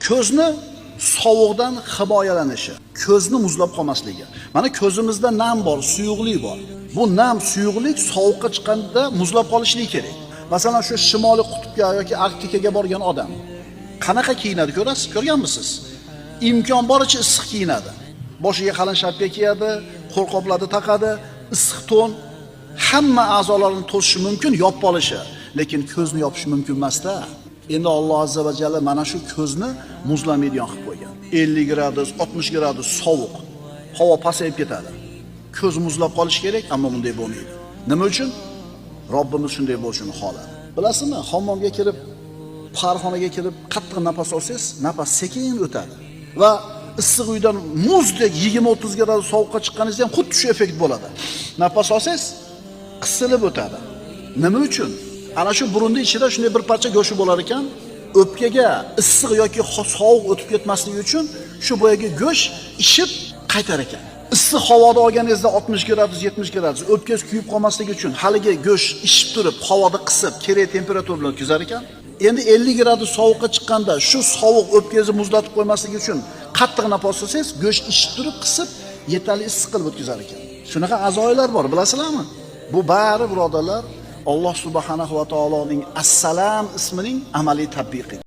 Ko'zni sovuqdan himoyalanishi, ko'zni muzlab qolmasligi. Mana ko'zimizda nam bor, suyuqlik bor. Bu nam suyuqlik sovuqqa chiqqanda muzlab qolishligi kerak. Masalan, shu shimoliy qutbga yoki Arktikaga borgan odam qanaqa kiyinadi ko'rasiz, ko'rganmisiz? Imkon boricha issiq kiyinadi. Boshiga qalin shapka kiyadi, qo'lqoplarni taqadi, issiq to'n, hamma a'zolarini to'sishi mumkin, yopib olishi, lekin ko'zni yopish mumkin emasda. Endi Alloh azza va jalla mana shu ko'zni muzlamaydigan qilib qo'ygan. 50 gradus, 60 gradus sovuq. Havo pasayib ketadi. Ko'z muzlab qolishi kerak, ammo bunday bo'lmaydi. Nima uchun? Robbimiz shunday bo'lishini xohladi. Bilasizmi, hammomga kirib, parxonaga kirib qattiq nafas olsangiz, nafas sekin o'tadi. Va issiq uydan muzdek 20-30 gradus sovuqqa chiqqaningizda ham xuddi shu effekt bo'ladi. Nafas olsangiz qisilib o'tadi. Nima uchun? Ana shu burunning ichida shunday bir parcha go'shti bo'lar ekan, o'pkaga issiq yoki sovuq o'tib ketmasligi uchun shu boyagi go'sht ishib qaytar ekan. Issiq havoda olganingizda 60 gradus, 70 gradus o'pkangiz kuyib qolmasligi uchun haligi go'sht ishib turib, havoda qisib, kerak temperatura bilan o'tkazar ekan. Endi 50 gradus sovuqqa chiqqanda shu sovuq o'pkangizni muzlatib qo'ymasligi uchun qattiq nafas olsangiz, go'sht ishib turib, qisib, yetarli issiq qilib o'tkazar ekan. Shunaqa azoylar bor, bilasizlarmi? Bu bari birodarlar Alloh subhanahu va taoloning Assalam ismining amaliy tatbiqi.